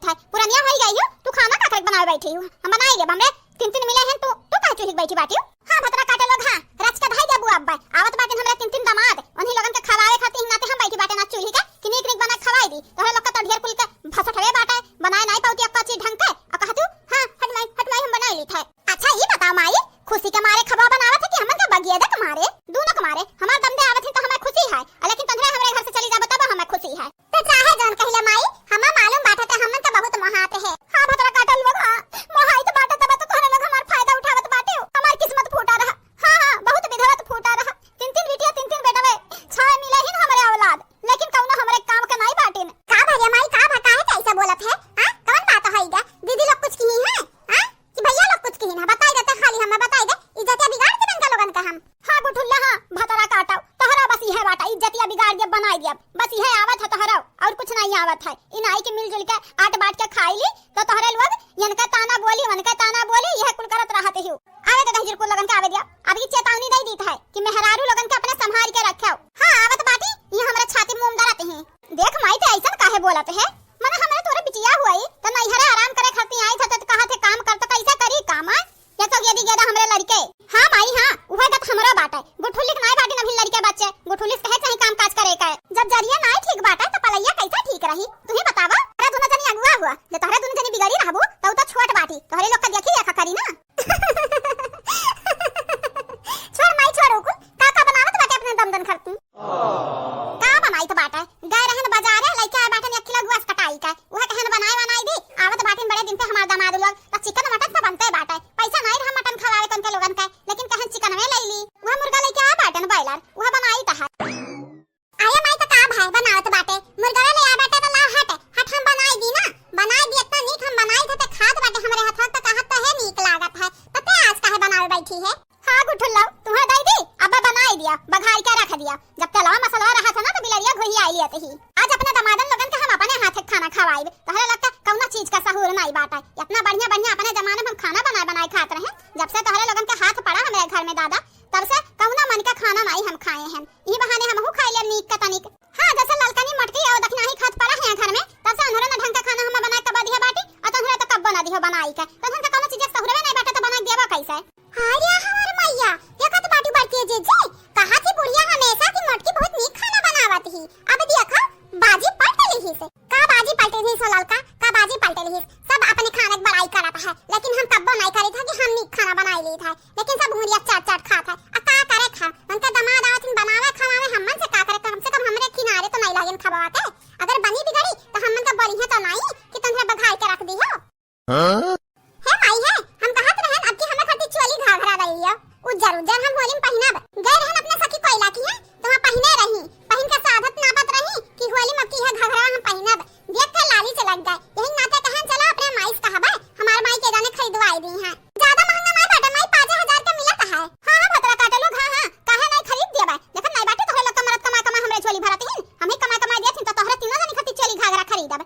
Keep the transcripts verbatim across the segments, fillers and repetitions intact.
था, पुरनिया होई गई हो, तू खाना का करे बनावे बैठी हो? हम बनाई लेब, हमरे तीन तीन मिले हैं, तू, तू काहे चूल्ही के बैठी बाटी हो? हाँ, भतरा काटे लोग, हाँ, रच के धाई देबू अब। आवत बाटिन हमरे तीन तीन दामाद, उन्हीं लोगन के खवावे खातिर हिंगाते हम बैठी बाटे ना चूल्ही के, कि नीक नीक बना खवाई दी। तोहरे लोग के तो ढेर कुल के भसठवे बाटे, बनाए नाई पाउती अक्का चीज ढंग के, आ कहतू, हाँ, हट माई, हट माई, हम बनाई ली थे। अच्छा, ई बताओ माई, खुशी के मारे खबा बनावत है कि हमन के बगियदे के मारे? दूनो के मारे। हमार दम दे आवत है तो हमें खुशी है, आ लेकिन तोहरे हमरे घर से चली जाबो तब हमें खुशी है। तो चाहे जौन कहिला माई, हमें मालूम बाटे तो हमन के बहुत मोहात है। हाँ भतरा काटल लोग, हाँ, मोहाई तो बाटे तब तो तोहरे लोग हमार फायदा उठावत बाटे हो। हमार किस्मत फूटा रहा। हाँ, हाँ, बहुत विधवत फूटा रहा। तीन तीन बिटिया, तीन तीन बेटवे, छह मिले ही न हमरे औलाद, लेकिन कौनो हमरे काम के नाई बाटिन। का भैया माई, का भा, काहे के ऐसा बोलत है? हाँ, कौन बात है इधर? दीदी लोग कुछ कही है? हाँ? कि भैया लोग कुछ कही ना, बताई देते, खाली हमें बताई दे, इज्जतिया बिगाड़ के इनका लोगन का हम। हाँ गुठुल्ला, हाँ, भतरा काटो, तोहरा बस यह बाटा, इज्जतिया बिगाड़ दिया, बनाई दिया, बस यह आवत है तोहरा, और कुछ नहीं आवत है। इन आई के मिलजुल के आट बांट के खाई ली, तो तोहरे लोग इनका ताना बोली, उनका ताना बोली, यह कुल करत रहत ही। आवे दे दहिजर कुल लोगन के आवे दिया, अब ये चेतावनी दे दीत है कि मेहरारू लोगन के अपने संभाल के रखे। हाँ, आवत बाटी, ये हमरा छाती में मुंह दरत ही। देख माई, ते ऐसन काहे बोलत है? मने हमरे तोरे बिटिया हुई, त नैहरे आराम करे खातिर आई था, त कहा थे काम कर, त कैसे करी काम? आ? ये तो गेदी गेदा हमरे लड़के। हाँ माई, हाँ, उहे गत हमरो बाटे। गुठुली के नाई बाटे, नभी लड़के बच्चे। गुठुली से कहे चाही काम काज करे का। जब जरिया नाई ठीक बाटे, त पलैया कैसे ठीक रही? तू ही बतावा। अरे दोनों जनी अगुआ हुआ, जे तोहरे दोनों जनी बिगड़ी रहबू, त उ तो छोट बाटी। तोहरे लोग का देखी देखा करी ना। छोड़ माई, छोड़, उ कुल का का बनावत बाटे अपने दमदन खरती। का बनाइत बाटे? गए रहन बाजारे, लइके आए बाटन एक किलो गुआस कटाई के। उहे कहन बनाए बनाई दी। आवत बाटिन बड़े दिन पे हमार दामाद लोग, त चिकन मटन तो बनते बाटे। पैसा नाई रहा मटन खवावे कन के लोगन के, लेकिन कहन चिकनवे लई ली। उहे मुर्गा लइके आए बाटन बॉयलर, उहे बनाई त है। अरे माई, त का भाई बनावत बाटे? मुर्गा ले आए बाटे त ला हट, हट हम बनाई दी ना। बनाई दी, इतना नीक हम बनाई थे, त खात बाटे हमरे हथवा, त कहत त है नीक लागत है। त ते आज काहे बनावे बैठी है? हाँ गुठुल्ला, तुहे दई दी, अब बनाई दिया, बघाई के रख दिया। जब तेलवा मसलवा रहा था ना, तो बिलरिया घोही आई लियत ही। आज अपने दमादन लोगन के हम अपने हाथे खाना खवाइब। तोहरे लोग के कौनो चीज का सहूर नाई बाटे। इतना बढ़िया बढ़िया अपने जमाने में हम खाना बनाए बनाए खात रहे, जब से तोहरे लोगन के हाथ पड़ा हमरे घर में दादा, तब से कौनो मन का खाना नाई हम खाए हैं। ई बहाने हमहू खाई लेब नीक का तनिक। हाँ, जैसे ललकनी मटकी और दखिनाही खात पड़ा है घर में, तब से अनहरो न ढंग का खाना हम बनाए कब दिया बाटी, और तोहरे तो कब्बो ना दिहो बनाई के। तो तोहरे कौनो चीज का सहूरवे नाई बाटे, तो बनाए देबो कैसे? अरे हमार मैया, देखत बाटू बड़की जीजी, कहा थी बुढ़िया हमेशा की मोटकी बहुत नीक खाना बनावत ही। अब देखा, बाजी पलट लिहिस। का बाजी पलट लिहिस हो ललका, का बाजी पलट लिहिस? सब अपने खाने के बड़ाई करत है, लेकिन हम तब्बो नहीं करी था कि हम नीक खाना बनाई ली था, लेकिन सब उंगलिया चाट चाट खात है। आ का करे खा, उनका दमाद आवत हिन बनावे खवावे, हमन से का करे, कम से कम हमरे किनारे तो नहीं लागिन खवाते। अगर बनी बिगड़ी तो हमन का बोली है तो नहीं कि तुमसे बघाई के रख दी हो। हाँ? हे माई हे, हम कहत रहन अब की हमरा खातिर चोली घाघरा दे लियो। उज्जर उज्जर हम होली में पहिनब। गए रहन अपने सखी कोयला की है, तो वहाँ पहिने रही। पहिन के साधत नापत रही कि होली में अब की है घाघरा हम पहिनब। देख के लाली चलक गए। यही नाते कहन चला अपने माई से कहबे, हमार माई के जाने खरीदवाई दी हैं। ज्यादा महंगा नहीं बाटे माई, पाँच हजार के मिलत है। हाँ, हाँ, भतरा काटे लोग, हाँ, हाँ, काहे नहीं खरीद दिया बा? देखत नहीं बाटे तोहरे लोग का मरद कमाए कमाए हमरे झोली भरत हिन, हम ही कमाए कमाए दियत हिन तो तोहरे तीनों जनी खातिर चोली घाघरा खरीदब।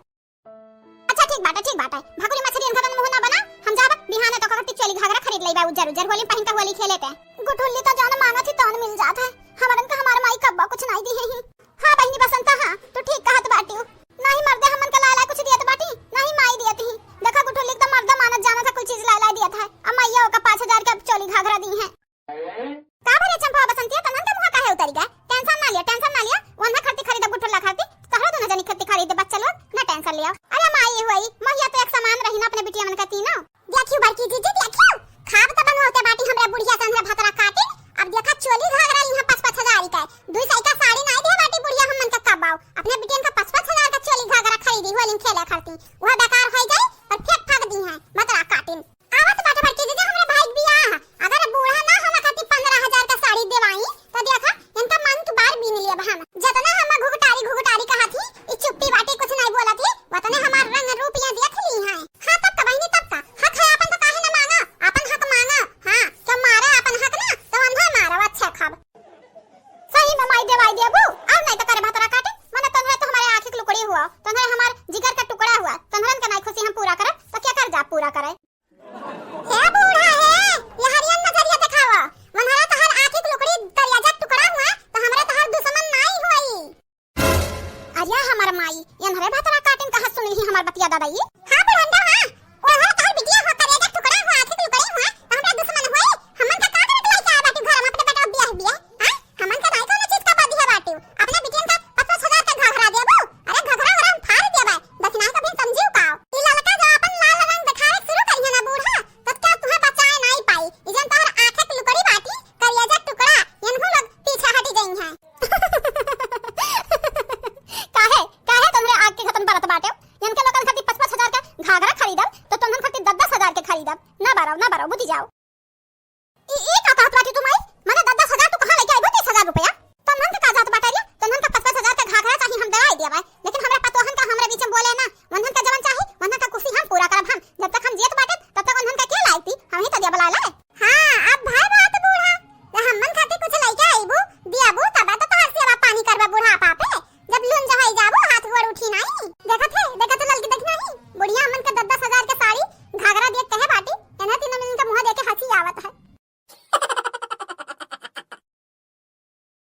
अच्छा ठीक बाटे, ठीक बाटे। भाकुरी मछरी इनका तन मुंह ना बना, हम जाब बिहाने तो ककटी चोली घाघरा खरीद लेबा, उज्जर उज्जर होली पहिन के होली खेले के। गुठुल्ली तो जौन मांगत ही तौन मिल जात है, हमरन का हमार माई कब्बो कुछ नहीं दी है ही। हाँ बहिनी बसंता, हाँ तू ठीक कहत बाटी। नहीं मर्दे हमन का लाय लाय कुछ दियत बाटी, नहीं माई दियत ही। देखा गुठुल्ली तो मर्दा मानत जानत है, कुछ चीज लाय लाय दियत है। अब मैया ओका पाँच हजार के अब चोली घाघरा दी है। का भरे चंपा बसंतिया, तनन का मुहा काहे उतरी गए? टेंशन ना लिया, टेंशन ना लिया। वन्हा खरती खरीदब गुठुल्ला खरती, तोहरा दोनों जनी खरती खरीदे बच्चा लोग, ना टेंशन लिया। अरे माई होई, महिया तो एक समान रही ना अपने बिटिया मन का तीनों। देखियो बड़की जीजी, देखियो, खाब त बनवाते बाटी हमरे बुढ़िया से हमरा भतरा काटिन। अब देखा चोली घाघरा इहाँ पाँच पाँच हजार का, दुई सौ का साड़ी नाई दे बाटी बुढ़िया हमन का कबाऊ। अपने बिटियन का पाँच पाँच हजार का चोली घाघरा खरीदी होली में खेले खरती, वह बेकार होई जाई और फेंक फाक दी हैं भतरा काटिन। आवत बाटे बड़की दीदी, हमरे भाई के बियाह है। अगर बूढ़ा ना होवे खातिर पन्द्रह हजार का साड़ी देवाई, तो देखा, इनका मन के बार बीन लियब हम। जतना हम घुघटारी घुघटारी कहत ही, ई चुप्पी बाटी कुछ नहीं बोलत ही, वतने हमार रंग रूप ये देख ली हैं। हाँ, तब का बहिनी, तब का? हक है आपन तो काहे न मांगा? आपन हक मांगा। हाँ, क्यों मारे आपन हक ना, तो अंधा मारो, अच्छे खाब। सही में माई देवाई देबू, और नहीं तो करे भतरा काटे। मने तोहरे तो हमारे आँखी के लुकड़ी हुआ, तोहरे हमार जिगर का टुकड़ा हुआ, तोहरे अरे हमार माई, एन्हरे भतरा काटिन कहाँ सुनी ही हमार बतिया दादा ई? हाँ,